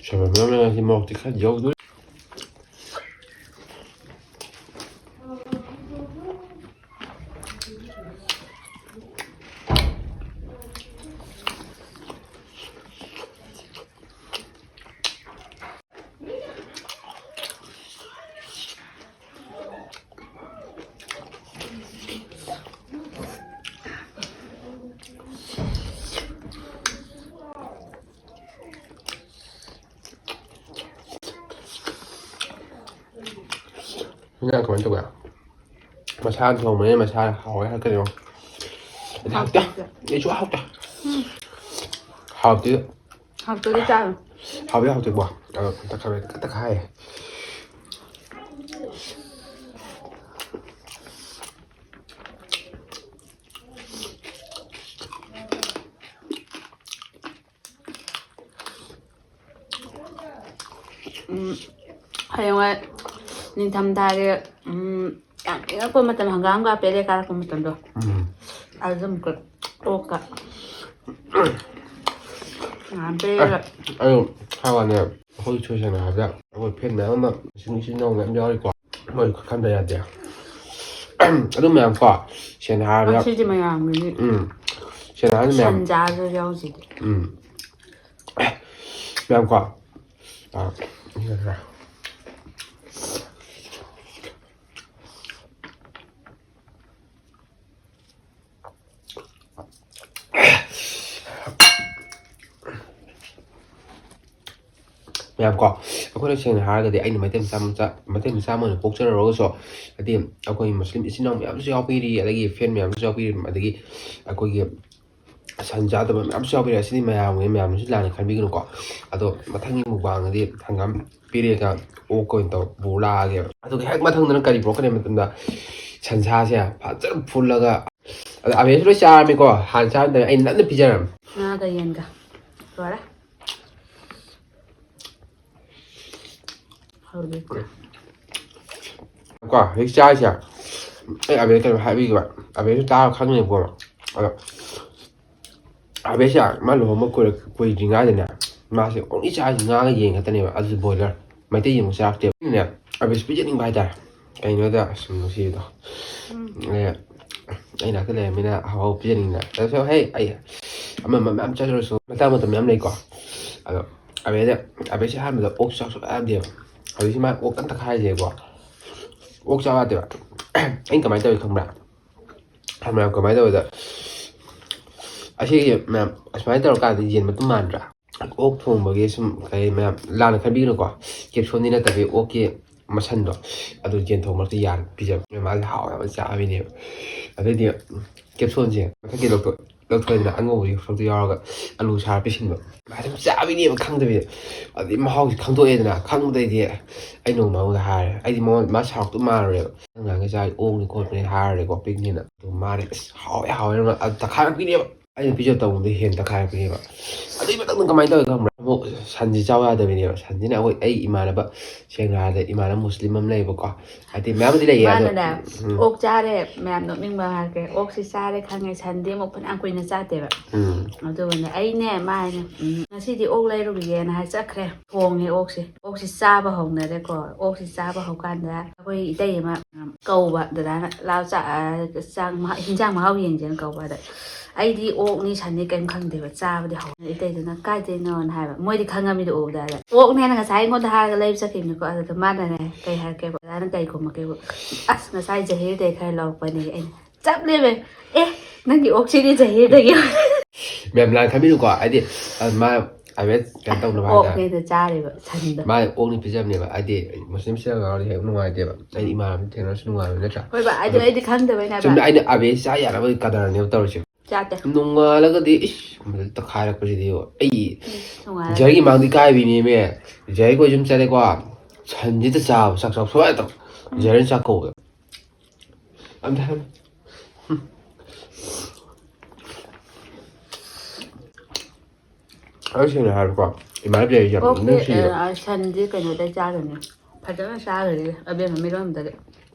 ꯁꯣꯏꯕꯨꯝ ꯏꯔꯣꯝꯕ ꯉꯁꯤ ꯃꯣꯔꯣꯛꯇꯤ ꯈꯔ ꯌꯧꯗꯣꯏ꯫ ꯏꯟꯖꯥꯡ ꯀꯃꯥꯏꯅ ꯇꯧꯒꯦ? ꯃꯁꯥꯅ ꯊꯣꯡꯕꯅꯤꯅ ꯃꯁꯥꯅ ꯍꯥꯎꯋꯦ ꯍꯥꯏꯔꯛꯀꯅꯤ ꯌꯦꯡꯉꯣ꯫ ꯑꯩꯗꯤ ꯍꯥꯎꯇꯦ꯫ ꯑꯩꯁꯨ ꯍꯥꯎꯇꯦ꯫ ꯍꯥꯎꯇꯦ꯫ ꯍꯥꯎꯇ꯭ꯔꯗꯤ ꯆꯥꯔꯣ꯫ ꯍꯥꯎꯗꯤ ꯍꯥꯎꯇꯦꯀꯣ꯫ ꯑꯗꯣ ꯇꯛꯈꯥꯏ-, ꯇꯛꯈꯥꯏ꯫ ꯎꯝ, ꯍꯌꯦꯡꯋꯥꯏ ꯅꯤꯡꯊꯝꯊꯥꯒꯤ, ꯎꯝ, ꯌꯥꯝ ꯏꯪꯉꯛꯄ ꯃꯇꯝ, ꯍꯪꯒꯥꯝꯒ ꯄꯦꯔꯦ ꯀꯥꯔꯛꯄ ꯃꯇꯝꯗꯣ꯫ ꯎꯝ꯫ ꯑꯗꯨꯝ ꯑꯣꯛꯀ ꯉꯥꯟ ꯄꯦꯔꯦꯒ꯫ ꯑꯗꯣ ꯍꯥꯏ ꯋꯥꯅꯦ, ꯑꯩꯈꯣꯏ ꯁꯣꯏ ꯁꯦꯡꯅ ꯍꯥꯏꯕꯗ ꯑꯩꯈꯣꯏ ꯐꯦꯟ ꯃꯌꯥꯝ ꯑꯃ ꯏꯆꯤꯟ, ꯏꯆꯤꯟ ꯏꯅꯥꯎ ꯃꯌꯥꯝ ꯌꯥꯎꯔꯤꯀꯣ꯫ ꯃꯣꯏ ꯈꯟꯗ ꯌꯥꯗꯦ꯫ ꯑꯗꯨ ꯃꯌꯥꯝ ꯀꯣ, ꯁꯦꯡꯅ ꯍꯥꯏꯔꯕꯗ, ꯉꯁꯤꯗꯤ ꯃꯌꯥꯝꯒꯤꯅꯤ꯫ ꯎꯝ꯫ ꯁꯦꯡꯅ ꯍꯥꯏꯔꯕꯗ ꯃꯌꯥꯝ, ꯁꯟ ꯆꯥꯔꯁꯨ ꯌꯥꯎꯁꯤꯗꯤ꯫ ꯎꯝ꯫ ꯌꯥꯝꯀꯣ꯫ ꯑ, ꯃꯌꯥꯝ ꯀꯣ, ꯑꯩꯈꯣꯏꯅ ꯁꯦꯡꯅ ꯍꯥꯏꯔꯒꯗꯤ ꯑꯩꯅ ꯃꯩꯇꯩ ꯃꯆꯥ ꯃꯆꯥ, ꯃꯩꯇꯩ ꯃꯆꯥ ꯑꯃ ꯑꯣꯏꯅ ꯄꯣꯛꯆꯔꯨꯔꯒꯁꯨ, ꯍꯥꯏꯗꯤ ꯑꯩꯈꯣꯏ ꯃꯨꯁꯂꯤꯝ ꯏꯆꯤꯟ ꯏꯅꯥꯎ ꯃꯌꯥꯝꯁꯨ ꯌꯥꯎꯕꯤꯔꯤ, ꯑꯗꯒꯤ ꯐꯦꯟ ꯃꯌꯥꯝꯁꯨ ꯌꯥꯎꯕꯤꯔꯤ, ꯑꯗꯒꯤ ꯑꯩꯈꯣꯏꯒꯤ ꯁꯟ ꯆꯥꯗꯕ ꯃꯌꯥꯝꯁꯨ ꯌꯥꯎꯕꯤꯔꯤ꯫ ꯑꯁꯤꯗꯤ ꯃꯌꯥꯝꯒꯤ, ꯃꯌꯥꯝꯅꯁꯨ ꯂꯥꯟꯅ ꯈꯟꯕꯤꯒꯅꯨꯀꯣ꯫ ꯑꯗꯣ ꯃꯊꯪꯒꯤ ꯃꯨꯛꯕꯥꯡꯗꯗꯤ ꯍꯪꯒꯥꯝ ꯄꯤꯔꯦꯒ ꯑꯣꯛ ꯑꯣꯏꯅ ꯇꯧ ꯄꯨꯔ ꯂꯥꯛꯑꯒꯦꯕ꯫ ꯑꯗꯨꯒ ꯍꯦꯛ ꯃꯊꯪꯗꯅ ꯀꯔꯤ ꯄꯨꯔꯛꯀꯅꯤ ꯍꯥꯏꯕ ꯃꯇꯝꯗ ꯁꯟꯁꯥꯁꯦ ꯐꯖꯅ ꯐꯨꯜꯂꯒ, ꯑꯗ ꯑꯕꯦꯁꯨ ꯂꯣꯏ ꯆꯥꯔꯝꯃꯤꯀꯣ, ꯍꯥꯟꯅ ꯆꯥꯔꯝꯗꯥꯏ ꯑꯩ ꯅꯝꯅ ꯄꯤꯖꯔꯝꯃꯤ꯫ ꯉꯥꯒ ꯌꯦꯟꯒ ꯂꯣꯏꯔꯦ꯫ ꯍꯧꯖꯤꯛ ꯀꯣ ꯍꯧꯖꯤꯛ ꯆꯥꯔꯤꯁꯦ ꯑꯩ ꯑꯕꯦ ꯀꯩꯅꯣ ꯍꯥꯏꯕꯤꯒꯦꯕ꯫ ꯑꯕꯦꯁꯨ ꯆꯥꯔ ꯈꯪꯅꯤꯕꯀꯣ꯫ ꯑꯗꯣ ꯑꯕꯦꯁꯦ ꯃꯥ ꯂꯨꯍꯣꯡꯕ ꯀꯨꯏꯔ-, ꯀꯨꯏꯗ꯭ꯔꯤꯉꯩꯗꯅꯦ ꯃꯥꯁꯦ ꯑꯣꯡꯂꯤ ꯆꯥꯔꯤꯁꯦ ꯉꯥꯒ ꯌꯦꯟ ꯈꯛꯇꯅꯦꯕ, ꯑꯗꯨꯁꯨ ꯕꯣꯏꯂꯔ꯫ ꯃꯩꯇꯩ ꯌꯦꯟ ꯑꯃꯨꯛ ꯆꯥꯔꯛꯇꯦꯕ꯫ ꯑꯩꯅꯅꯦ ꯑꯕꯦꯁ ꯄꯤꯖꯅꯤꯡꯕ ꯍꯥꯏꯇꯥꯔꯦ꯫ ꯀꯩꯅꯣꯗ ꯁꯨꯝ ꯅꯨꯡꯁꯤꯕꯗꯣ꯫ ꯎꯝ꯫ ꯑꯦ, ꯑꯩ ꯅꯥꯛꯇ ꯂꯩꯔꯃꯤꯅ ꯑꯍꯥꯎ ꯄꯤꯖꯅꯤꯡꯅ꯫ ꯑꯗꯨꯁꯨ ꯍꯦ, ꯑꯩ ꯑꯃ ꯑꯃ ꯃꯌꯥꯝ ꯆꯠꯂꯨꯔꯁꯨ ꯃꯇꯥꯡ ꯃꯇꯝ ꯃꯌꯥꯝ ꯂꯩꯀꯣ꯫ ꯑꯗꯣ ꯑꯕꯦꯗ, ꯑꯕꯦꯁꯦ ꯑꯍꯥꯟꯕꯗ ꯑꯣꯛ ꯆꯥꯎ ꯁꯨꯡꯌꯥ ꯌꯥꯗꯦꯕ꯫ ꯍꯧꯖꯤꯛꯁꯤ ꯃꯥ ꯑꯣꯛ ꯀꯟꯅ ꯇꯛꯈꯥꯏꯔꯤꯁꯦꯀꯣ꯫ ꯑꯣꯛ ꯆꯥꯎ ꯌꯥꯗꯦꯕ꯫ ꯑꯩꯅ ꯀꯃꯥꯏꯅ ꯇꯧꯋꯤ ꯈꯪꯕ꯭ꯔꯥ? ꯃꯌꯥꯝ ꯀꯃꯥꯏꯅ ꯇꯧꯕꯗ, ꯑꯁꯤꯒꯤ ꯃꯌꯥꯝ ꯑꯁꯨꯃꯥꯏꯅ ꯇꯧꯔꯀꯥꯟꯗ ꯌꯦꯟ ꯃꯇꯨꯝ ꯃꯥꯟꯗ꯭ꯔꯥ? ꯑꯣꯛ ꯊꯣꯡꯕꯒꯤ ꯁꯨꯝ ꯀꯩ ꯃꯌꯥꯝ ꯂꯥꯟꯅ ꯈꯟꯕꯤꯒꯅꯨꯀꯣ꯫ ꯀꯦꯞꯁꯣꯟꯗꯤ ꯅꯠꯇꯕꯤ ꯑꯣꯛꯀꯤ ꯃꯁꯟꯗꯣ, ꯑꯗꯨ ꯌꯦꯟ ꯊꯣꯡꯕ ꯃꯔꯛꯇ ꯌꯥꯟ ꯄꯤꯖꯕ꯫ ꯃꯥꯁꯦ ꯍꯥꯎꯋꯦ ꯌꯥꯝ ꯆꯥꯕꯤꯅꯦꯕ꯫ ꯑꯗꯩꯗꯤ ꯀꯦꯞꯁꯣꯟꯁꯦ ꯃꯊꯛꯀꯤ ꯂꯧꯊꯣꯛ-, ꯂꯧꯊꯣꯛꯑꯦꯗꯅ, ꯑꯉꯧꯕꯒꯤ ꯁꯔꯨꯛꯇꯣ ꯌꯥꯎꯔꯒ ꯑꯂꯨ ꯁꯥꯔ ꯄꯤꯁꯤꯟꯕ꯫ ꯃꯥꯁꯦ ꯌꯥꯝ ꯆꯥꯕꯤꯅꯦꯕ ꯈꯪꯗꯕꯤꯗ꯫ ꯑꯗꯩ ꯃꯍꯥꯎꯁꯦ ꯈꯪꯗꯣꯛꯑꯦꯗꯅ, ꯈꯪꯕꯗꯩꯗꯤ ꯑꯩ ꯅꯣꯡꯃ ꯃꯉꯣꯟꯗ ꯍꯥꯏꯔꯦ꯫ ꯑꯩꯗꯤ ꯃꯉꯣꯟ-, ꯃꯥ ꯁꯥꯎꯔꯛꯇꯧ ꯃꯥꯜꯂꯨꯔꯦꯕ꯫ "ꯅꯪ ꯅꯍꯥꯟꯒꯩ ꯆꯥꯔꯤ ꯑꯣꯛꯅꯤ ꯈꯣꯠꯄꯅꯤ" ꯍꯥꯏꯔꯨꯔꯦꯀꯣ, ꯄꯤꯛꯅꯤꯅ꯫ ꯑꯗꯨ ꯃꯥꯅꯦ, "ꯑꯁ, ꯍꯥꯎꯋꯦ, ꯍꯥꯎꯋꯦ" ꯑꯗꯨ ꯇꯛꯈꯥꯏꯔꯛꯄꯤꯅꯦꯕ꯫ ꯑꯩꯅ ꯄꯤꯖ ꯇꯧꯕꯗ ꯍꯦꯟꯅ ꯇꯛꯈꯥꯏꯔꯛꯄꯤꯅꯦꯕ꯫ ꯑꯗꯨꯏ ꯃꯇꯝꯗ ꯀꯃꯥꯏꯅ ꯇꯧꯋꯤ ꯈꯪꯕ꯭ꯔꯥ? ꯑꯃꯨꯛ ꯁꯟꯁꯤ ꯆꯥꯎ ꯌꯥꯗꯕꯤꯅꯦꯕ꯫ ꯁꯟꯁꯤꯅ ꯑꯩꯈꯣꯏ, ꯑꯩ ꯏꯃꯥꯟꯅꯕ, ꯁꯦꯡꯅ ꯍꯥꯏꯔꯗꯤ ꯏꯃꯥꯟꯅꯕ ꯃꯨꯁꯂꯤꯝ ꯑꯃ ꯂꯩꯌꯦꯕꯀꯣ꯫ ꯍꯥꯏꯗꯤ ꯃꯌꯥꯝꯕꯨꯗꯤ ꯂꯩꯌꯦ, ꯑꯗꯣ ꯃꯥꯅꯅꯦ, ꯎꯝ꯫ ꯑꯣꯛ ꯆꯥꯔꯦ, ꯃꯌꯥꯝ ꯅꯣꯛꯅꯤꯡꯕ ꯑꯃ ꯍꯥꯏꯔꯛꯀꯦ꯫ "ꯑꯣꯛꯁꯤ ꯆꯥꯔꯦ ꯈꯪꯉꯦ, ꯁꯟꯗꯤ ꯑꯃꯨꯛ ꯐꯅꯌꯥꯝ ꯀꯨꯏꯅ ꯆꯥꯗꯦꯕ"꯫ ꯎꯝ꯫ ꯑꯗꯨꯒꯅꯦ ꯑꯩꯅꯦ, ꯃꯥ ꯍꯥꯏꯅꯦ, "ꯎꯝ, ꯉꯁꯤꯗꯤ ꯑꯣꯛ ꯂꯩꯔꯨꯈꯤꯒꯦꯅ" ꯍꯥꯏ ꯆꯠꯈ꯭ꯔꯦ꯫ ꯊꯣꯡꯉꯦ ꯑꯣꯛꯁꯦ꯫ ꯑꯣꯛꯁꯤ ꯆꯥꯕ ꯍꯧꯅꯔꯦꯀꯣ꯫ ꯑꯣꯛꯁꯤ ꯆꯥꯕ ꯍꯧꯀꯥꯟꯗ ꯑꯩꯈꯣꯏ ꯏꯇꯩ ꯑꯃ, ꯎꯝ, ꯀꯧꯕ, ꯗꯗꯥꯅ, "ꯂꯥꯎ ꯆꯥ-, ꯑ, ꯆꯥꯛ ꯃꯍꯥ-, ꯍꯤꯟꯖꯥꯡ ꯃꯍꯥꯎ ꯌꯦꯡꯁꯦꯅ" ꯀꯧꯕ꯫ ꯑꯗ ꯑꯩꯗꯤ ꯑꯣꯛꯅꯤ ꯁꯟꯅꯤ ꯀꯔꯤꯝ ꯈꯪꯗꯦꯕ, ꯆꯥꯕꯗꯤ ꯍꯧꯅ ꯏꯇꯩꯗꯨꯅ "ꯀꯥꯏꯗꯩꯅꯣꯅ" ꯍꯥꯏꯕ, ꯃꯣꯏꯗꯤ ꯈꯪꯉꯝꯃꯤꯗꯣ ꯎꯕꯗ꯫ ꯑꯗ "ꯑꯣꯛꯅꯦꯅ ꯉꯁꯥꯏ ꯑꯩꯉꯣꯟꯗ ꯍꯥꯏꯔꯒ ꯂꯩꯕ ꯆꯠꯈꯤꯕꯅꯤꯀꯣ", ꯑꯗꯨꯗ ꯃꯥꯅꯅꯦ ꯀꯩ ꯍꯥꯏꯔꯛꯀꯦꯕ, ꯑꯣꯖꯥꯅ ꯀꯩ ꯈꯨꯝꯃꯛꯀꯦꯕ, "ꯑꯁ, ꯉꯁꯥꯏ ꯖꯍꯤꯔꯗꯩ ꯈꯔ ꯂꯧꯔꯛꯄꯅꯦ"꯫ ꯑꯩꯅ ꯆꯞ ꯂꯦꯝꯃꯦ꯫ "ꯑꯦ, ꯅꯪꯒꯤ ꯑꯣꯛꯁꯤꯗꯤ ꯖꯍꯤꯔꯗꯒꯤ"꯫ ꯃꯌꯥꯝ ꯂꯥꯟ ꯈꯟꯕꯤꯅꯨꯀꯣ, ꯍꯥꯏꯗꯤ, ꯑ, ꯃꯥ ꯑꯋꯦꯠ ꯀꯩꯅꯣ ꯇꯧꯅꯕ ꯍꯥꯏꯇꯥꯔꯦ꯫ ꯑꯣꯛꯅꯦꯗ ꯆꯥꯔꯦꯕ ꯁꯟꯗꯣ꯫ ꯃꯥ ꯑꯣꯛꯅꯤ ꯄꯤꯖꯕꯅꯦꯕ, ꯍꯥꯏꯗꯤ ꯃꯨꯁꯂꯤꯝ ꯏꯆꯤꯜ ꯏꯅꯥꯎꯗꯤ ꯍꯦꯛ ꯅꯨꯡꯉꯥꯏꯇꯦꯕ꯫ ꯑꯩꯗꯤ ꯏꯃꯥꯟꯅꯕ ꯊꯦꯡꯅꯔꯁꯨ ꯅꯨꯡꯉꯥꯏꯕ ꯅꯠꯇ꯭ꯔꯥ? ꯍꯣꯏꯕ, ꯑꯗꯨ ꯑꯗꯣ ꯑꯩꯗꯤ ꯈꯪꯗꯕꯩꯅꯦ ꯍꯥꯏꯕ꯫ ꯆꯨꯝꯅ ꯑꯩꯅ ꯑꯕꯦ ꯆꯥ ꯌꯥꯅꯕꯒꯤ ꯀꯗꯔꯅꯦꯕ ꯇꯧꯔꯤꯁꯦ꯫ ꯆꯥꯗꯦ꯫ ꯅꯣꯡꯉꯥꯜꯂꯒꯗꯤ ꯏꯁ ꯇꯛꯈꯥꯏꯔꯛꯄꯁꯤꯗꯤ ꯑꯩ ꯅꯣꯡꯉꯥꯜꯂꯒꯗꯤ ꯖꯍꯤꯔꯒꯤ ꯃꯥꯡꯗꯤ ꯀꯥꯏꯕꯤꯅꯦꯃꯦ꯫ ꯖꯍꯤꯔ ꯈꯣꯏ ꯌꯨꯝ ꯆꯠꯂꯦꯀꯣ, ꯁꯟꯁꯤꯗ ꯆꯥꯕ ꯆꯥꯛ ꯆꯥꯎ ꯁꯨꯡꯌꯥ ꯇꯧ꯫ ꯖꯍꯤꯔ ꯆꯥꯛ ꯀꯧꯕꯗ꯫ ꯑꯝꯇ ꯍꯥꯏꯌꯨ꯫ ꯍꯨꯝ꯫ ꯑꯩ ꯁꯦꯡꯅ ꯍꯥꯏꯔꯕꯀꯣ, ꯏꯃꯥꯟꯅꯕꯤ ꯑꯩ ꯌꯥꯝ ꯑꯣꯛꯇꯤ, ꯅꯨꯡꯁꯤꯌꯦꯕ꯫ ꯑ, ꯁꯟꯗꯤ ꯀꯩꯅꯣꯗꯩ ꯆꯥꯗꯣꯏꯅꯤ꯫ ꯐꯖꯅ ꯆꯥꯈ꯭ꯔꯦ ꯑꯕꯦꯝꯃ ꯃꯤꯔꯣꯟꯕꯗꯒꯤ꯫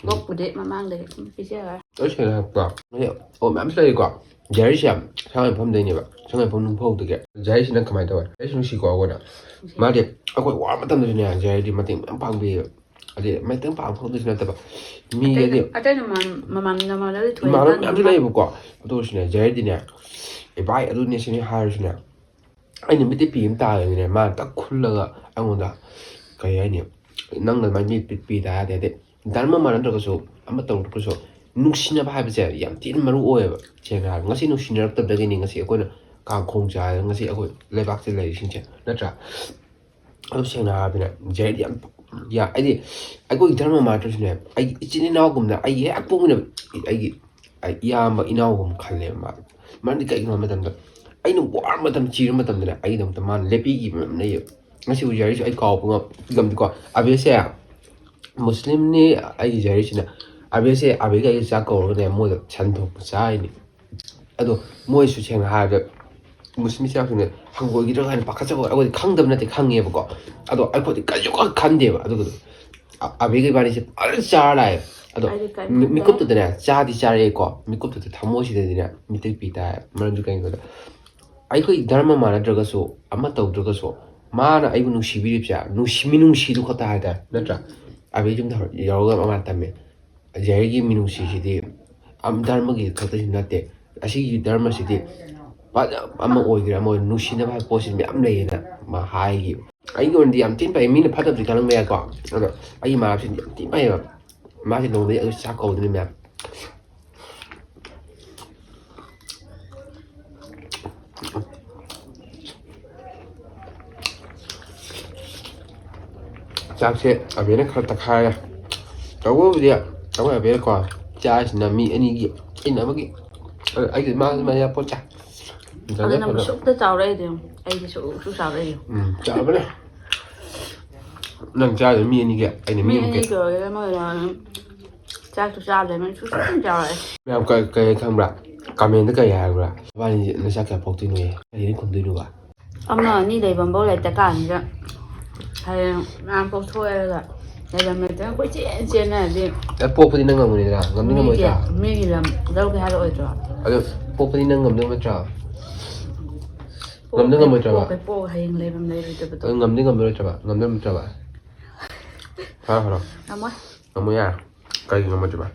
ꯑꯣꯛꯄꯨꯗꯤ ꯃꯃꯥꯡꯗꯒꯤ ꯑꯗꯨꯝ ꯄꯤꯖꯔꯦ꯫ ꯑꯩ ꯁꯦꯡꯅ ꯍꯥꯏꯔꯕꯀꯣ, ꯍꯥꯏꯗꯤ ꯑꯣꯛ ꯃꯌꯥꯝꯁꯨ ꯂꯩꯀꯣ꯫ ꯖꯍꯤꯔꯁꯦ ꯁꯉꯥꯏ ꯃꯐꯝꯗꯩꯅꯦꯕ, ꯁꯉꯥꯏ ꯃꯐꯝ ꯅꯨꯡꯐꯧꯗꯒꯤ꯫ ꯖꯍꯤꯔꯁꯤꯅ ꯀꯃꯥꯏꯅ ꯇꯧꯋꯦ? ꯖꯍꯤꯔꯁꯤ ꯅꯨꯡꯁꯤꯀꯣ ꯑꯩꯈꯣꯏꯅ꯫ ꯃꯥꯗꯤ ꯑꯩꯈꯣꯏ ꯋꯥꯔ ꯃꯇꯝꯗꯁꯨꯅꯦ, ꯖꯍꯤꯔꯗꯤ ꯃꯇꯦꯡ ꯃꯌꯥꯝ ꯄꯥꯡꯕꯤꯌꯦꯕ꯫ ꯍꯥꯏꯗꯤ ꯃꯇꯦꯡ ꯄꯥꯡꯕ ꯈꯛꯇꯁꯨ ꯅꯠꯇꯕ, ꯃꯤ ꯍꯥꯏꯗꯤ ꯑꯇꯩꯅ ꯃꯃꯥꯟ-, ꯃꯃꯥꯟꯅꯕ ꯊꯣꯏꯅ ꯏꯃꯥꯟꯅꯕ ꯃꯌꯥꯝꯁꯨ ꯂꯩꯌꯦꯕꯀꯣ꯫ ꯑꯗꯨ ꯑꯣꯏꯔꯁꯨꯅꯦ, ꯖꯍꯤꯔꯗꯤꯅꯦ, "ꯑꯦ ꯚꯥꯏ, ꯑꯗꯨꯅꯦ ꯁꯤꯅꯦ" ꯍꯥꯏꯔꯁꯨꯅꯦ, ꯑꯩꯅ ꯃꯤꯠꯇ ꯄꯤ ꯑꯃ ꯇꯥꯔꯒꯗꯤꯅꯦ, ꯃꯥꯅ ꯇꯛ ꯈꯨꯜꯂꯒ ꯑꯩꯉꯣꯟꯗ, ꯀꯩ ꯍꯥꯏꯅꯤ, ꯅꯪꯅ ꯑꯗꯨꯃꯥꯏꯅ ꯃꯤꯠ ꯄꯤ ꯇꯥꯔꯗꯤ, ꯍꯥꯏꯗꯤ ꯙꯔꯃ ꯃꯥꯟꯅꯗ꯭ꯔꯒꯁꯨ, ꯑꯃ ꯇꯧꯗ꯭ꯔꯒꯁꯨ, ꯅꯨꯡꯁꯤꯅꯕ ꯍꯥꯏꯕꯁꯦ ꯌꯥꯝ ꯊꯤꯅ ꯃꯔꯨ ꯑꯣꯏꯌꯦꯕ꯫ ꯁꯦꯡꯅ ꯍꯥꯏꯔꯕ, ꯉꯁꯤ ꯅꯨꯡꯁꯤꯅꯔꯛꯇꯕꯗꯒꯤꯅꯤ ꯉꯁꯤ ꯑꯩꯈꯣꯏꯅ ꯀꯥꯡꯈꯣꯡ ꯆꯥꯏꯔꯒ ꯉꯁꯤ ꯑꯩꯈꯣꯏ ꯂꯩꯕꯥꯛꯁꯤꯗ ꯂꯩꯔꯤꯁꯤꯡꯁꯦ, ꯅꯠꯇ꯭ꯔꯥ? ꯑꯗꯨ ꯁꯦꯡꯅ ꯍꯥꯏꯔꯕꯗꯅꯦ, ꯖꯍꯤꯔꯗꯤ ꯌꯥꯝ, ꯌꯥ-, ꯍꯥꯏꯗꯤ ꯑꯩꯈꯣꯏꯒꯤ ꯙꯔꯃ ꯃꯥꯟꯅꯗ꯭ꯔꯁꯨꯅꯦ, ꯑꯩꯒꯤ ꯏꯆꯤꯟ ꯏꯅꯥꯎꯒꯨꯝꯅ, ꯑꯩꯒꯤ ꯍꯦꯛ ꯄꯣꯛꯃꯤꯟꯅꯕ ꯑꯩꯒꯤ, ꯑꯩ ꯏꯌꯥꯝꯕ ꯏꯅꯥꯎꯒꯨꯝ ꯈꯜꯂꯦꯕ ꯃꯥꯗꯤ꯫ ꯃꯔꯝꯗꯤ ꯀꯩꯒꯤꯅꯣ ꯍꯥꯏꯕ ꯃꯇꯝꯗ, ꯑꯩꯅ ꯋꯥꯔ ꯃꯇꯝ, ꯆꯤꯔ ꯃꯇꯝꯗꯅꯦ, ꯑꯩꯒꯤꯗꯃꯛꯇ ꯃꯥꯅ ꯂꯦꯞꯄꯤꯈꯤꯕ ꯃꯌꯥꯝ ꯂꯩꯌꯦꯕ꯫ ꯉꯁꯤꯕꯨ ꯖꯍꯤꯔꯁꯨ ꯑꯩ ꯀꯥꯎꯕ ꯉꯝ-, ꯉꯝꯗꯦꯀꯣ꯫ ꯑꯕꯦꯁꯦ ꯃꯨꯁꯂꯤꯝꯅꯤ, ꯑꯩꯒꯤ ꯖꯍꯤꯔꯁꯤꯅ꯫ ꯑꯕꯦꯁꯦ ꯑꯕꯦꯒ ꯑꯩꯒ ꯆꯥꯛ ꯀꯧꯔꯒꯅꯦ, ꯃꯣꯏꯗ ꯁꯟ ꯊꯣꯡꯕ ꯆꯥꯔꯤꯅꯤ꯫ ꯑꯗꯣ ꯃꯣꯏꯁꯨ ꯁꯦꯡꯅ ꯍꯥꯏꯔꯕꯗ ꯃꯨꯁꯂꯤꯝ ꯏꯆꯤꯟ ꯏꯅꯥꯎꯁꯤꯡꯅ ꯍꯪꯒꯣꯏꯈꯤꯗ꯭ꯔꯥ ꯀꯥꯏꯅ ꯄꯥꯈꯠꯆꯕ, ꯑꯩꯈꯣꯏꯗꯤ ꯈꯪꯗꯕ ꯅꯠꯇꯦ, ꯈꯪꯉꯦꯕꯀꯣ꯫ ꯑꯗꯣ ꯑꯩꯈꯣꯏꯗꯤ ꯀꯔꯤꯁꯨ ꯈꯟꯗꯦꯕ꯫ ꯑꯗꯨꯒꯗꯣ ꯑ-, ꯑꯕꯦꯒ ꯏꯕꯥꯅꯤꯁꯦ ꯐꯖꯅ ꯆꯥꯔ ꯂꯥꯛꯑꯦ꯫ ꯑꯗꯣ ꯑꯩꯗꯤ ꯀꯔꯤꯝ ꯃꯤ-, ꯈꯟꯗꯦ꯫ ꯃꯤꯀꯨꯞꯇꯨꯗꯅꯦ ꯆꯥꯗꯤ ꯆꯥꯔꯛꯑꯦꯀꯣ, ꯃꯤꯀꯨꯞꯇꯨꯗ ꯊꯃꯣꯏꯁꯤꯗꯗꯤꯅꯦ ꯃꯤꯇꯩ ꯄꯤ ꯇꯥꯏ꯫ ꯃꯔꯝꯗꯤ ꯀꯩꯒꯤꯅꯣꯗ, ꯑꯩꯈꯣꯏ ꯙꯔꯃ ꯃꯥꯟꯅꯗ꯭ꯔꯒꯁꯨ, ꯑꯃ ꯇꯧꯗ꯭ꯔꯒꯁꯨ, ꯃꯥꯅ ꯑꯩꯕꯨ ꯅꯨꯡꯁꯤꯕꯤꯔꯤꯕꯁꯦ, ꯅꯨꯡꯁꯤ-, ꯃꯤꯅꯨꯡꯁꯤꯗꯨ ꯈꯛꯇ ꯍꯥꯏꯇꯥꯔꯦ, ꯅꯠꯇ꯭ꯔꯥ? ꯑꯕꯦ ꯌꯨꯝꯗ ꯍꯧꯔ-, ꯌꯧꯔꯒ ꯃꯃꯥ ꯇꯝꯃꯦ꯫ ꯖꯍꯤꯔꯒꯤ ꯃꯤꯅꯨꯡꯁꯤꯁꯤꯗꯤ ꯑꯝ-, ꯙꯔꯃꯒꯤ ꯈꯛꯇꯁꯨ ꯅꯠꯇꯦ, ꯑꯁꯤꯒꯤ ꯙꯔꯃꯁꯤꯗꯤ ꯐꯖ ꯑꯃ ꯑꯣꯏꯒꯦꯔꯥ ꯑꯃ ꯑꯣꯏꯒꯦꯔꯥ ꯅꯨꯡꯁꯤꯅꯕ ꯍꯥꯏꯕ ꯄꯣꯠꯁꯤ ꯃꯌꯥꯝ ꯂꯩꯌꯦꯅ ꯃꯥ ꯍꯥꯏꯈꯤꯕ꯫ ꯑꯩꯒꯤ ꯑꯣꯏꯅꯗꯤ ꯌꯥꯝ ꯊꯤꯅ ꯐꯩ, ꯃꯤꯅ ꯐꯠꯇꯕꯗꯤ ꯈꯜꯂꯝꯕ ꯌꯥꯏꯀꯣ, ꯑꯗꯣ ꯑꯩꯒꯤ ꯃꯥꯔꯛꯁꯤꯗꯤ ꯌꯥꯝ ꯊꯤꯅ ꯐꯩꯌꯦꯕ꯫ ꯃꯥꯁꯦ ꯅꯣꯡꯃꯗꯤ ꯑꯩ ꯆꯥꯛ ꯀꯧꯗꯣꯏꯅꯤ ꯃꯌꯥꯝ꯫ ꯆꯥꯛꯁꯦ ꯑꯕꯦꯅ ꯈꯔ ꯇꯛꯈꯥꯏꯔꯦ꯫ ꯇꯧꯕꯕꯨꯗꯤ ꯑꯩꯈꯣꯏ ꯑꯕꯦꯅꯀꯣ ꯆꯥꯁꯤꯅ ꯃꯤ ꯑꯅꯤꯒꯤ, ꯑꯩꯅ ꯑꯃꯒꯤ, ꯑꯩꯒꯤ ꯃꯥ ꯃꯌꯥ ꯄꯣꯠ ꯆꯥꯏ꯫ ꯑꯗꯨꯅ ꯃꯁꯨꯛꯇ ꯆꯥꯎꯔꯛꯏꯗꯣ ꯌꯦꯡꯉꯨ꯫ ꯑꯩꯗꯤ ꯁꯨꯛ ꯁꯨꯛ ꯆꯥꯎꯔꯛꯏꯗꯣ꯫ ꯎꯝ, ꯆꯥꯕꯅꯦ꯫ ꯅꯪ ꯆꯥꯗꯣꯏ ꯃꯤ ꯑꯅꯤꯒꯤ, ꯑꯩꯅ ꯃꯤ ꯃꯤ ꯑꯃꯒꯤ꯫ ꯑꯅꯤꯒꯤ ꯑꯣꯏꯒꯦꯔꯥ ꯑꯃ ꯑꯣꯏꯒꯦꯔꯥ ꯆꯥꯛꯁꯨ ꯆꯥꯗ꯭ꯔꯦ, ꯃꯤ ꯁꯨꯛ ꯁꯨꯛ ꯆꯥꯎꯔꯛꯑꯦ꯫ ꯃꯌꯥꯝ ꯀꯩ, ꯀꯩ ꯈꯪꯕ꯭ꯔꯥ? ꯀꯃꯦꯟꯗ ꯀꯩ ꯍꯥꯏꯕ꯭ꯔꯥ? ꯅꯕꯥꯅꯤꯁꯦ ꯅꯆꯥ ꯀꯌꯥ ꯄꯣꯛꯇꯣꯏꯅꯣꯌꯦ? ꯀꯔꯤꯅ ꯈꯨꯝꯗꯣꯏꯅꯣꯕ? ꯑꯃ ꯑꯅꯤ ꯂꯩꯐꯝꯐꯥꯎ ꯂꯩꯇ ꯀꯥꯟꯁꯤꯗ ꯍꯌꯦꯡ ꯃꯌꯥꯝ ꯄꯣꯛꯊꯣꯛꯑꯒ ꯂꯩꯐꯝ ꯂꯩꯇꯅ ꯀꯣꯏꯆꯦꯟ ꯆꯦꯟꯅꯔꯗꯤ ꯑꯦ, ꯄꯣꯛꯄꯗꯤ ꯅꯪ ꯉꯝꯒꯅꯤꯗꯅ, ꯉꯝꯗꯤ ꯃꯤꯒꯤ, ꯉꯝꯃꯣꯏꯗ꯭ꯔꯥ? ꯃꯤꯒꯤ ꯂꯝ ꯂꯧꯒꯦ ꯍꯥꯏꯔꯛꯑꯣꯏꯗ꯭ꯔꯣ? ꯑꯗꯨ ꯄꯣꯛꯄꯗꯤ ꯅꯪ ꯉꯝꯗꯧ ꯅꯠꯇ꯭ꯔꯥ? ꯉꯝꯗꯤ ꯄꯣꯛꯈꯩ, ꯉꯝꯃꯣꯏꯗ꯭ꯔꯕ? ꯄꯣꯛꯈꯩ ꯄꯣꯛꯑꯒ ꯍꯌꯦꯡ ꯂꯩꯐꯝ ꯂꯩꯔꯣꯏꯗꯕꯗꯣ꯫ ꯑꯗꯨ ꯉꯝꯗꯤ ꯉꯝꯃꯔꯣꯏꯗ꯭ꯔꯕ? ꯉꯝꯗꯤ ꯉꯝꯃꯣꯏꯗ꯭ꯔꯕ? ꯍꯥꯏꯔꯣ, ꯍꯥꯏꯔꯣ꯫ ꯉꯝꯃꯣꯏ꯫ ꯉꯝꯃꯣꯏ ꯌꯥ? ꯀꯩꯒꯤ ꯉꯝꯃꯣꯏꯗ꯭ꯔꯤꯕ?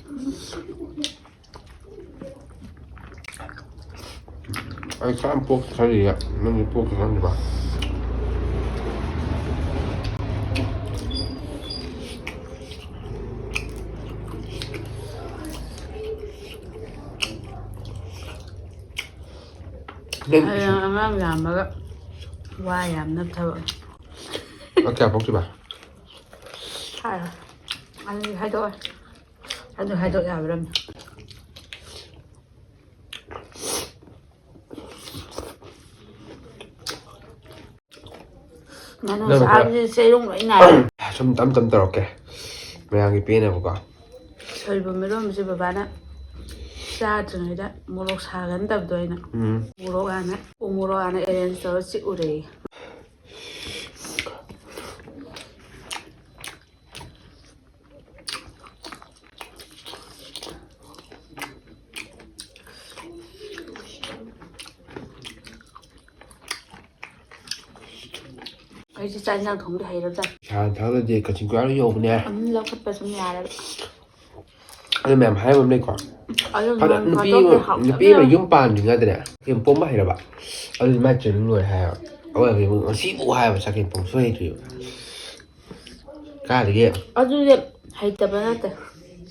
ꯑꯩ ꯀꯔꯝ ꯄꯣꯛꯇ ꯈꯜꯂꯤꯒꯦ? ꯅꯪꯒꯤ ꯄꯣꯛꯇ ꯈꯟꯗ꯭ꯔꯤꯕ? ꯅꯪ ꯍꯌꯦꯡ ꯑꯉꯥꯡ ꯌꯥꯝꯕꯒ ꯋꯥ ꯌꯥꯝꯅ ꯊꯕꯛ꯫ ꯅꯪ ꯀꯌꯥ ꯄꯣꯛꯇꯣꯏꯕ? ꯍꯥꯏꯔꯣ꯫ ꯑꯗꯨꯗꯤ ꯍꯥꯏꯗꯣꯛꯑꯣ꯫ ꯑꯗꯨ ꯍꯥꯏꯗꯣꯛ ꯌꯥꯕ꯭ꯔꯥ? ꯉꯥꯅꯨ ꯅꯪ ꯈꯔ ꯆꯥꯕꯁꯤ ꯆꯩꯔꯨꯡ ꯂꯣꯏ ꯅꯥꯏ꯫ ꯁꯨꯝ ꯇꯞ ꯇꯞ ꯇꯧꯔꯛꯀꯦ, ꯃꯌꯥꯝꯒꯤ ꯄꯦꯟꯅꯕꯀꯣ꯫ ꯁꯣꯏꯕꯨꯝ ꯏꯔꯣꯟꯕꯁꯦ ꯕꯕꯥꯅ ꯆꯥꯗ꯭ꯔꯤꯉꯩꯗ ꯃꯣꯔꯣꯛ ꯁꯥꯒꯟꯗꯕꯗꯣ ꯑꯩꯅ ꯎꯝ꯫ ꯃꯣꯔꯣꯛ ꯍꯥꯟꯅ, ꯎ ꯃꯣꯔꯣꯛ ꯍꯥꯟꯅ arrange ꯇꯧꯔ ꯆꯤꯛꯎꯔꯦ꯫ ꯑꯩꯁꯦ ꯆꯥꯛ ꯏꯟꯖꯥꯡ ꯊꯣꯡꯕꯗꯤ ꯍꯩꯔꯕꯖꯥꯠꯅꯤ꯫ ꯏꯁꯥꯅ ꯊꯥꯒꯠꯂꯗꯤ ꯀꯛꯆꯤꯡ ꯈꯨꯔꯥꯏ ꯌꯧꯕꯅꯦ꯫ ꯑꯗꯨꯝ ꯂꯧꯈꯠꯄ ꯁꯨꯝ ꯌꯥꯔꯦꯕ꯫ ꯑꯗꯨ ꯃꯌꯥꯝ ꯍꯥꯏꯕ ꯑꯃ ꯂꯩꯀꯣ꯫ ꯑꯗꯨ ꯐꯅ ꯅꯣꯡ ꯅꯨꯄꯤ ꯐꯥꯗꯣꯛꯇꯤ ꯑꯃ ꯍꯥꯎꯇꯕ ꯅꯨꯄꯤ ꯑꯃ ꯌꯥꯎ- ꯌꯨꯝ ꯄꯥꯟꯗ꯭ꯔꯤꯉꯩꯗꯅꯦ ꯆꯒꯦꯝ ꯄꯣꯝꯕ ꯍꯩꯔꯕ, ꯑꯗꯨꯗꯤ ꯃꯥꯏ training ꯂꯣꯏꯔꯦ ꯍꯥꯏꯌꯦꯕ꯫ ꯑꯩꯈꯣꯏ ꯑꯕꯦꯝꯃ ꯉꯁꯤꯐꯥꯎ ꯍꯥꯏꯌꯦꯕ ꯆꯒꯦꯝ ꯄꯣꯝꯕ ꯁꯨꯡꯍꯩ ꯍꯩꯇ꯭ꯔꯤꯕ꯫ ꯀꯥꯏꯗꯒꯤ? ꯑꯗꯨꯗꯤ ꯍꯩꯇꯕ ꯅꯠꯇꯦ,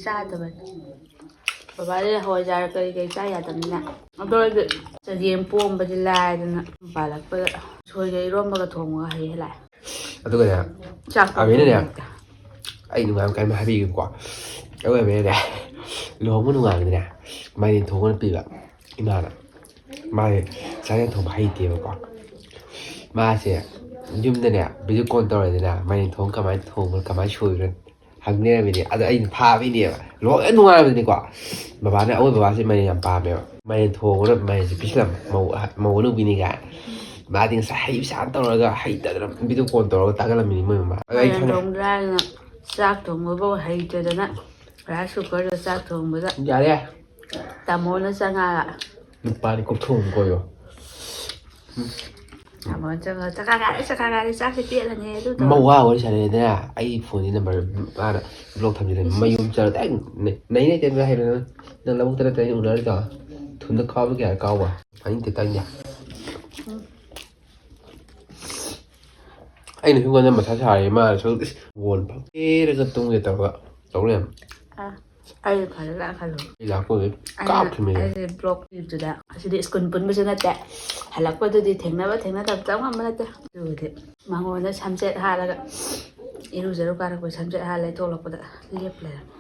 ꯆꯥꯗꯕꯅꯤ꯫ ꯕꯕꯥꯗꯤ ꯍꯋꯥꯏꯖꯥꯔ ꯀꯔꯤ ꯀꯔꯤ ꯆꯥ ꯌꯥꯗꯕꯅꯤꯅ꯫ ꯑꯗꯣ ꯑꯩꯗꯤ ꯆꯒꯦꯝ ꯄꯣꯝꯕꯗꯤ ꯂꯥꯏꯗꯅ ꯄꯥꯜꯂꯛꯄꯗ ꯁꯣꯏꯒ ꯏꯔꯣꯝꯕꯒ ꯊꯣꯡꯕꯒ ꯍꯩ ꯍꯦ ꯂꯥꯛꯑꯦ꯫ ꯑꯗꯨꯒꯅꯦ, ꯆꯥꯛ ꯑꯕꯦꯅꯅꯦ, ꯊꯣꯡꯕ ꯍꯩꯇꯦ꯫ ꯑꯩ ꯅꯨꯡꯉꯥꯏꯕ ꯀꯔꯤꯝ ꯍꯥꯏꯕꯤꯒꯦꯕꯀꯣ꯫ ꯑꯩꯈꯣꯏ ꯑꯕꯦꯅꯅꯦ ꯂꯨꯍꯣꯡꯕ ꯅꯨꯡꯉꯥꯏꯕꯗꯅꯦ ꯃꯥꯏꯔꯦꯟ ꯊꯣꯡꯕꯅ ꯄꯤꯕ ꯏꯃꯥꯅ꯫ ꯃꯥꯁꯦ ꯆꯥꯛ ꯌꯦꯟ ꯊꯣꯡꯕ ꯍꯩꯇꯦꯕꯀꯣ꯫ ꯃꯥꯁꯦ ꯌꯨꯝꯗꯅꯦ video call ꯇꯧꯔꯦꯗꯅ, ꯃꯥꯏꯔꯦꯟ ꯊꯣꯡ ꯀꯃꯥꯏꯅ ꯊꯣꯡꯕꯅꯣ, ꯀꯃꯥꯏꯅ ꯁꯣꯏꯕꯅꯣ ꯍꯪꯅꯔꯝꯃꯤꯅꯦ꯫ ꯑꯗꯣ ꯑꯩꯅ ꯐꯥꯕꯤꯅꯦꯕ꯫ ꯂꯨꯍꯣꯡꯕ ꯅꯨꯡꯉꯥꯏꯕꯗꯅꯤꯀꯣ꯫ ꯕꯕꯥꯅ, ꯑꯩꯈꯣꯏ ꯕꯕꯥꯁꯦ ꯃꯥꯏꯔꯦꯟ ꯌꯥꯝ ꯄꯥꯝꯃꯦꯕ꯫ ꯃꯥꯏꯔꯦꯟ ꯊꯣꯡꯕꯅ ꯃꯥꯏꯔꯦꯟꯁꯦ ꯄꯤꯁꯤꯜꯂꯝꯕ ꯃꯧ, ꯃꯧ ꯑꯅꯧꯕꯤꯅꯤ ꯀꯥꯏꯅ꯫ ꯃꯥꯗꯤ ꯉꯁꯥꯏ ꯍꯩꯕ ꯁꯥꯅ ꯇꯧꯔꯒ ꯍꯩꯇꯗꯅ video call ꯇꯧꯔꯒ ꯇꯥꯒꯠꯂꯝꯃꯤꯅꯤ ꯃꯣꯏ ꯃꯃꯥ꯫ ꯑꯗ ꯑꯩ ꯃꯥꯏꯔꯦꯟ ꯈꯪꯉꯦ꯫ ꯊꯣꯡꯕꯗ ꯍꯥꯏꯗꯅ ꯆꯥꯛ ꯊꯣꯡꯕꯐꯥꯎ ꯍꯩꯇꯗꯅ rice cookerꯗ ꯆꯥꯛ ꯊꯣꯡꯕꯗ ꯌꯥꯔꯦ꯫ ꯇꯥꯃꯣꯅ ꯆꯪꯉꯛꯑꯒ ꯅꯨꯄꯥꯗꯤ ꯀꯣꯛꯊꯣꯡ ꯀꯣꯏꯌꯣ꯫ ꯇꯥꯃꯣꯅ ꯆꯪꯉꯛꯑꯒ "ꯆꯀꯥ ꯀꯥꯔꯦ, ꯆꯀꯥ ꯀꯥꯔꯦ, ꯆꯥꯛꯁꯦ ꯄꯦꯠꯂꯅꯤ" ꯑꯗꯨ ꯇꯧꯔꯦ꯫ ꯃꯋꯥ ꯋꯥꯔꯤ ꯁꯥꯟꯅꯔꯦꯗꯅ, ꯑꯩ phoneꯁꯤ number ꯃꯥꯅ block ꯊꯝꯖꯤꯜꯂꯦ꯫ ꯃꯌꯨꯝ ꯆꯠꯂ ꯗꯥꯏꯔꯦꯛ ꯅꯩ-, ꯅꯩ ꯅꯩ ꯇꯦꯟꯕ ꯍꯥꯏꯕ ꯅꯪ, ꯅꯪ ꯂꯧꯕꯨꯛꯇ ꯅꯠꯇ꯭ꯔ ꯑꯩꯅ ꯎꯅꯔꯤꯗꯣ? ꯊꯨꯟꯗ ꯀꯥꯎꯕ ꯀꯌꯥ ꯀꯥꯎꯕ? ꯇꯥꯅꯤꯡꯗꯦ, ꯇꯥꯅꯤꯡꯗꯦ꯫ ꯑꯩꯅ ꯁꯣꯝꯗ ꯃꯊꯥ ꯁꯥꯔꯦ, ꯃꯥꯅ ꯁꯣꯝꯗ ꯏꯁ, ꯋꯣꯟ ꯐꯝ ꯀꯦꯔꯒ ꯇꯨꯝꯒꯦ ꯇꯧꯔꯒ ꯇꯧ ꯂꯩꯔꯝꯃꯦ꯫ ꯑꯥ, ꯑꯩ ꯐꯔꯦ ꯂꯥꯛꯑ ꯈꯜꯂꯣ꯫ ꯑꯩ ꯂꯥꯛꯄ ꯑꯣꯏꯔꯗꯤ ꯑꯩꯅ, ꯀꯥꯞꯈꯤꯕꯅꯦ꯫ ꯑꯩꯁꯦ block ꯄꯤꯕꯗꯨꯗ ꯑꯁꯤꯗꯤ ꯁ꯭ꯀꯨꯜ ꯄꯨꯟꯕꯁꯨ ꯅꯠꯇꯦ, ꯍꯜꯂꯛꯄꯗꯨꯗꯤ ꯊꯦꯡꯅꯕ ꯊꯦꯡꯅꯗꯕ ꯆꯪꯉꯝꯕ ꯅꯠꯇꯦ꯫ ꯑꯗꯨꯕꯨꯗꯤ ꯃꯉꯣꯟꯗ ꯁꯝꯆꯦꯠ ꯍꯥꯠꯂꯒ ꯏꯔꯨꯖꯔꯨ ꯀꯥꯔꯛꯄ ꯁꯝꯆꯦꯠ ꯍꯥꯠꯂꯦ, ꯊꯣꯛꯂꯛꯄꯗ ꯂꯦꯞ ꯂꯩꯔꯝꯃꯦ꯫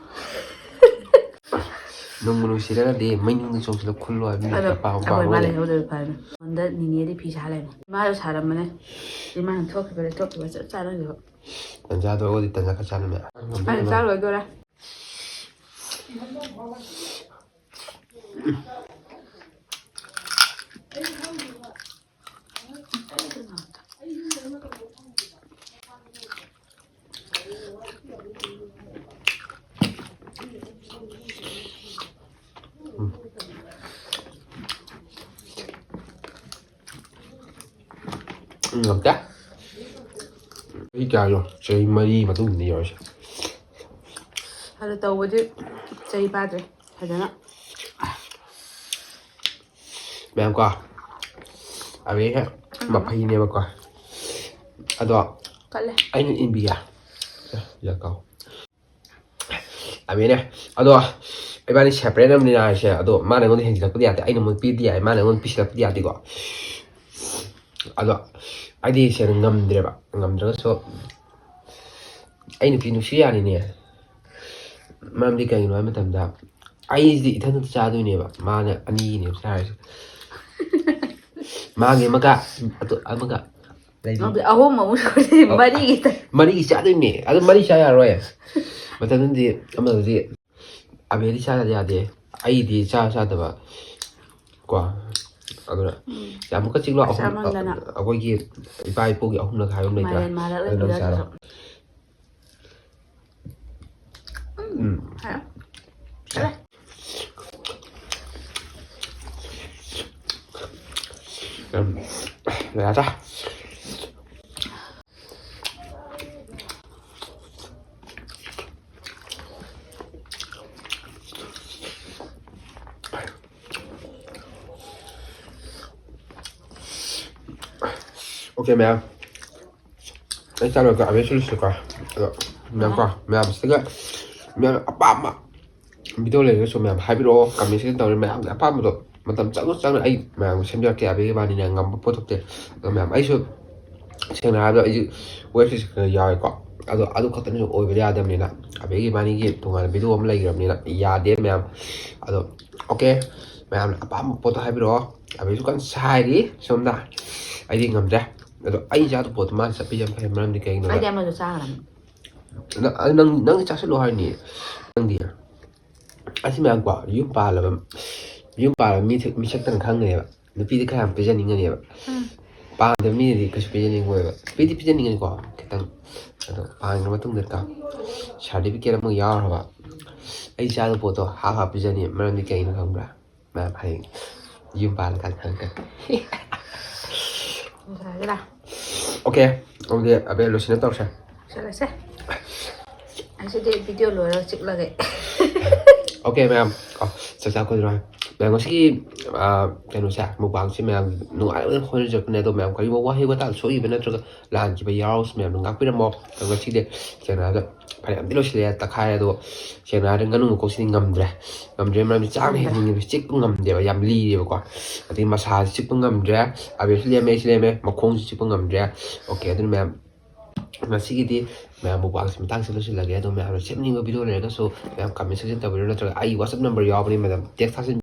ꯅꯨꯡꯕꯨ ꯅꯨꯡꯁꯤꯔꯒꯗꯤ ꯃꯩꯅꯨꯡꯗ ꯆꯣꯡꯁꯤꯜꯂ ꯈꯨꯜꯂꯣ ꯍꯥꯏꯕꯅꯤ꯫ ꯑꯗꯣ ꯄꯥꯎ ꯑꯩꯈꯣꯏ ꯄꯥꯎ ꯃꯥ ꯂꯩ꯫ ꯂꯩꯍꯧꯗꯕ ꯐꯔꯦ꯫ ꯁꯣꯝꯗ ꯅꯤꯅꯦꯗꯤ ꯐꯤ ꯁꯥ ꯂꯩꯔꯝꯃꯦ꯫ ꯏꯃꯥꯁꯨ ꯁꯥꯔꯝꯕꯅꯦ꯫ ꯏꯃꯥꯅ ꯊꯣꯛꯈꯤꯕ ꯂꯩꯊꯣꯛꯈꯤꯕ ꯆꯞ ꯆꯥꯅꯈꯤꯕ꯫ ꯇꯟꯖꯥꯗꯣ ꯑꯣꯏꯔꯗꯤ ꯇꯟꯖꯥ ꯈꯔ ꯆꯥꯅ ꯃꯌꯥꯝ ꯑꯩꯅ ꯆꯥ ꯂꯣꯏꯗꯣꯔꯦ꯫ ꯎꯝ, ꯉꯝꯇꯦ꯫ ꯆꯍꯤ ꯀꯌꯥꯅꯣ? ꯆꯍꯤ ꯃꯔꯤ ꯃꯇꯨꯡꯗꯅꯤ ꯌꯧꯔꯤꯁꯦ꯫ ꯑꯗꯨ ꯇꯧꯕꯗꯤ ꯆꯩ ꯄꯥꯗ꯭ꯔꯦ ꯐꯖꯅ꯫ ꯃꯌꯥꯝ ꯀꯣ, ꯑꯕꯦꯁꯦ ꯃꯐꯩꯅꯦꯕꯀꯣ꯫ ꯑꯗꯣ ꯀꯠꯂꯦ꯫ ꯑꯩꯅ ꯏꯟꯕꯤꯒꯦ꯫ ꯁꯦ, ꯁꯤꯗ ꯀꯥꯎ꯫ ꯑꯕꯦꯅꯦ꯫ ꯑꯗꯣ ꯏꯕꯥꯅꯤ separate ꯑꯃꯅꯤꯅ ꯍꯥꯏꯁꯦ꯫ ꯑꯗꯣ ꯃꯥꯅ ꯑꯩꯉꯣꯟꯗ ꯍꯦꯟꯖꯤꯜꯂꯛꯄꯗꯤ ꯌꯥꯗꯦ, ꯑꯩꯅ ꯃꯉꯣꯟꯗ ꯄꯤꯗꯤ ꯌꯥꯏ, ꯃꯥꯅ ꯑꯩꯉꯣꯟꯗ ꯄꯤꯁꯤꯜꯂꯛꯄꯗꯤ ꯌꯥꯗꯦꯀꯣ꯫ ꯑꯗꯣ ꯑꯩꯗꯤ ꯁꯦ ꯉꯝꯗ꯭ꯔꯦꯕ꯫ ꯉꯝꯗ꯭ꯔꯒꯁꯨ ꯑꯩ ꯅꯨꯄꯤ ꯅꯨꯡꯁꯤ ꯌꯥꯅꯤꯅꯦ꯫ ꯃꯔꯝꯗꯤ ꯀꯩꯒꯤꯅꯣ ꯍꯥꯏꯕ ꯃꯇꯝꯗ ꯑꯩꯁꯤꯗꯤ ꯏꯊꯟꯗ ꯆꯥꯗꯣꯏꯅꯦꯕ, ꯃꯥꯅ ꯑꯅꯤꯒꯤꯅꯦꯕ ꯆꯥꯔꯤꯁꯦ꯫ ꯃꯥꯒꯤ ꯑꯃꯒ, ꯑꯗꯨ ꯑꯃꯒ ꯂꯩꯕꯤ꯫ ꯃꯥꯗꯤ ꯑꯍꯨꯝ ꯑꯃꯨꯛ ꯁꯨꯔꯗꯤ ꯃꯔꯤꯒꯤ ꯇ- ꯃꯔꯤꯒꯤ ꯆꯥꯗꯣꯏꯅꯦ꯫ ꯑꯗꯨ ꯃꯔꯤ ꯆꯥ ꯌꯥꯔꯣꯏ꯫ ꯃꯊꯪꯗꯤ ꯑꯃꯗꯨꯗꯤ ꯑꯕꯦꯗꯤ ꯆꯥꯗ ꯌꯥꯗꯦ꯫ ꯑꯩꯗꯤ ꯆꯥ ꯆꯥꯗꯕ ꯀꯣ꯫ ꯑꯗꯨꯅ ꯌꯥꯝ ꯑꯃꯨꯛꯀ ꯆꯤꯛꯂꯣ꯫ ꯑꯍꯨꯝ, ꯆꯥꯃꯟꯗꯅ꯫ ꯑꯩꯈꯣꯏꯒꯤ ꯏꯄꯥ ꯏꯄꯨꯒꯤ ꯑꯍꯨꯝꯂꯛ ꯍꯥꯏꯕ ꯑꯃ ꯂꯩꯇ꯭ꯔꯥ? ꯃꯥꯏꯔꯦꯟ ꯃꯥꯔꯛ ꯑꯗꯨ ꯅꯪ ꯆꯥꯔꯣ꯫ ꯂꯩꯕꯤꯔꯁꯨ꯫ ꯎꯝ꯫ ꯍꯥꯏꯔꯣ꯫ ꯎꯝ, ꯌꯥꯗ꯭ꯔꯥ? Okay, ꯃꯌꯥꯝ꯫ ꯑꯩ ꯆꯥꯔꯨꯔꯒ ꯑꯕꯦꯁꯨ ꯂꯣꯏꯁꯤꯜꯂꯨꯀꯣ꯫ ꯑꯗꯣ ꯃꯌꯥꯝ ꯀꯣ, ꯃꯌꯥꯝꯁꯤꯒ ꯃꯌꯥꯝ ꯑꯄꯥꯝꯕ video ꯂꯩꯔꯒꯁꯨ ꯃꯌꯥꯝ ꯍꯥꯏꯕꯤꯔꯛꯑꯣ꯫ Comment section ꯇꯧꯔꯤ ꯃꯌꯥꯝꯒꯤ ꯑꯄꯥꯝꯕꯗꯣ ꯃꯇꯝ ꯆꯪꯅ ꯆꯪꯅ ꯑꯩ ꯃꯌꯥꯝꯒꯤ ꯁꯦꯝꯖꯔꯛꯀꯦ꯫ ꯑꯕꯦꯒꯤ ꯏꯕꯥꯅꯤꯅ ꯉꯝꯕ ꯄꯣꯠ ꯊꯣꯛꯇꯦ꯫ ꯑꯗꯣ ꯃꯌꯥꯝ ꯑꯩꯁꯨ ꯁꯦꯡꯅ ꯍꯥꯏꯔꯕꯗ ꯑꯩꯁꯨ web series ꯈꯔ ꯌꯥꯎꯋꯦꯀꯣ꯫ ꯑꯗꯣ ꯑꯗꯨ ꯈꯛꯇꯅꯁꯨ ꯑꯣꯏꯕ ꯌꯥꯗꯕꯅꯤꯅ ꯑꯕꯦꯒꯤ ꯏꯕꯥꯅꯤꯒꯤ ꯇꯣꯉꯥꯟꯅ video ꯑꯃ ꯂꯩꯈ꯭ꯔꯕꯅꯤꯅ ꯌꯥꯗꯦ ꯃꯌꯥꯝ꯫ ꯑꯗꯣ okay, ꯃꯌꯥꯝꯅ ꯑꯄꯥꯝꯕ ꯄꯣꯠꯇꯣ ꯍꯥꯏꯕꯤꯔꯛꯑꯣ꯫ ꯑꯕꯦꯁꯨ ꯀꯟꯅ ꯁꯥꯏꯔꯤ ꯁꯣꯝꯗ꯫ ꯑꯩꯗꯤ ꯉꯝꯗ꯭ꯔꯦ꯫ ꯑꯗꯣ ꯑꯩ ꯆꯥꯗꯕ ꯄꯣꯠꯇꯣ ꯃꯥꯅ ꯆꯠꯄꯤꯁꯦ ꯌꯥꯝ ꯐꯩ꯫ ꯃꯔꯝꯗꯤ ꯀꯩꯒꯤꯅꯣꯗ ꯑꯩꯗꯤ ꯑꯃꯁꯨ ꯆꯥꯈ꯭ꯔꯕꯅꯤ꯫ ꯅꯪ, ꯑꯗꯨ ꯅꯪ, ꯅꯪ ꯆꯥꯁꯤꯜꯂꯣ ꯍꯥꯏꯅꯤ꯫ ꯅꯪꯗꯤ ꯑꯁꯤ ꯃꯌꯥꯝ ꯀꯣ, ꯌꯨꯝ ꯄꯥꯜꯂꯕ, ꯌꯨꯝ ꯄꯥꯜꯂꯕ ꯃꯤ, ꯃꯤꯁꯛꯇꯅ ꯈꯪꯒꯅꯦꯕ꯫ ꯅꯨꯄꯤꯗꯤ ꯈꯔ ꯌꯥꯝ ꯄꯤꯖꯅꯤꯡꯒꯅꯦꯕ꯫ ꯎꯝ꯫ ꯄꯥꯟꯗꯕ ꯃꯤꯅꯗꯤ ꯀꯩꯁꯨ ꯄꯤꯖꯅꯤꯡꯉꯣꯏꯕ꯫ ꯄꯤꯗꯤ ꯄꯤꯖꯅꯤꯡꯒꯅꯤꯀꯣ ꯈꯤꯇꯪ꯫ ꯑꯗꯣ ꯄꯥꯟꯈ꯭ꯔ ꯃꯇꯨꯡꯗ ꯀꯣ, certificate ꯑꯃ ꯌꯥꯎꯔꯕ, ꯑꯩ ꯆꯥꯗꯕ ꯄꯣꯠꯇꯣ ꯍꯥꯞ ꯍꯥꯞ ꯄꯤꯖꯅꯤ꯫ ꯃꯔꯝꯗꯤ ꯀꯩꯒꯤꯅꯣ ꯈꯪꯕ꯭ꯔꯥ? ꯃꯌꯥꯝ ꯍꯌꯦꯡ ꯌꯨꯝ ꯄꯥꯜꯂꯀꯥꯟꯗ ꯈꯪꯉꯛꯀꯅꯤ꯫ ꯉꯁꯥꯏꯒꯤꯔꯥ? Okay, ꯑꯗꯨꯗꯤ ꯑꯕꯦ ꯂꯣꯏꯁꯤꯟꯅ ꯇꯧꯔꯁꯦ꯫ ꯆꯠꯂꯁꯦ꯫ ꯑꯩꯁꯤꯗꯤ ꯚꯤꯗꯤꯑꯣ ꯂꯣꯏꯔꯒ ꯆꯤꯛꯂꯒꯦ꯫ Okay, ꯃꯌꯥꯝ, ꯀꯣ, ꯆꯥꯛ ꯆꯥ ꯈꯣꯠꯇꯅ꯫ ꯃꯌꯥꯝ, ꯉꯁꯤꯒꯤ, ꯑ, ꯀꯩꯅꯣꯁꯦ, mukbangꯁꯦ ꯃꯌꯥꯝ ꯅꯨꯡꯉꯥꯏꯅ ꯍꯣꯠꯅꯖꯔꯛꯄꯅꯦ꯫ ꯑꯗꯣ ꯃꯌꯥꯝ, ꯀꯔꯤꯒꯨꯝꯕ ꯋꯥꯍꯩ ꯋꯥꯇꯥ ꯁꯣꯏꯈꯤꯕ ꯅꯠꯇ꯭ꯔꯒ ꯂꯥꯟꯈꯤꯕ ꯌꯥꯎꯔꯁꯨ ꯃꯌꯥꯝꯅ ꯉꯥꯛꯄꯤꯔꯝꯃꯣ꯫ ꯑꯗꯣ ꯉꯁꯤꯗꯤ, ꯁꯦꯡꯅ ꯍꯥꯏꯔꯕꯗ, ꯐꯅꯌꯥꯝꯗꯤ ꯂꯣꯏꯁꯤꯜꯂꯦ, ꯇꯛꯈꯥꯏꯔꯦ꯫ ꯑꯗꯣ ꯁꯦꯡꯅ ꯍꯥꯏꯔꯗꯤ, ꯉꯥꯅꯨ ꯃꯀꯣꯛꯁꯤꯗꯤ ꯉꯝꯗ꯭ꯔꯦ꯫ ꯉꯝꯗ꯭ꯔꯦ ꯃꯔꯝꯗꯤ ꯆꯥꯛꯅ ꯍꯦꯟꯅ ꯉꯝꯗ꯭ꯔꯦ꯫ ꯆꯤꯛꯄ ꯉꯝꯗꯦꯕ, ꯌꯥꯝ ꯂꯤꯔꯦꯕꯀꯣ꯫ ꯑꯗꯩ ꯃꯁꯥꯁꯤ ꯆꯤꯛꯄ ꯉꯝꯗ꯭ꯔꯦ꯫ ꯑꯕꯦꯁꯨ ꯂꯦꯝꯃꯦ, ꯑꯩꯁꯨ ꯂꯦꯝꯃꯦ, ꯃꯈꯣꯡꯁꯨ ꯆꯤꯛꯄ ꯉꯝꯗ꯭ꯔꯦ꯫ Okay, ꯑꯗꯨꯅ ꯃꯌꯥꯝ, ꯉꯁꯤꯒꯤꯗꯤ ꯃꯌꯥꯝ mukbangꯁꯤ ꯃꯇꯥꯡꯁꯤ ꯂꯣꯏꯁꯤꯜꯂꯒꯦ꯫ ꯑꯗꯣ ꯃꯌꯥꯝꯅ ꯁꯦꯝꯅꯤꯡꯕ video ꯂꯩꯔꯒꯁꯨ ꯃꯌꯥꯝ comment section ꯇꯧꯕꯤꯔꯣ, ꯅꯠꯇ꯭ꯔꯒ ꯑꯩ WhatsApp number ꯌꯥꯎꯕꯅꯤ, ꯃꯌꯥꯝ text ꯊꯥꯖꯤꯟ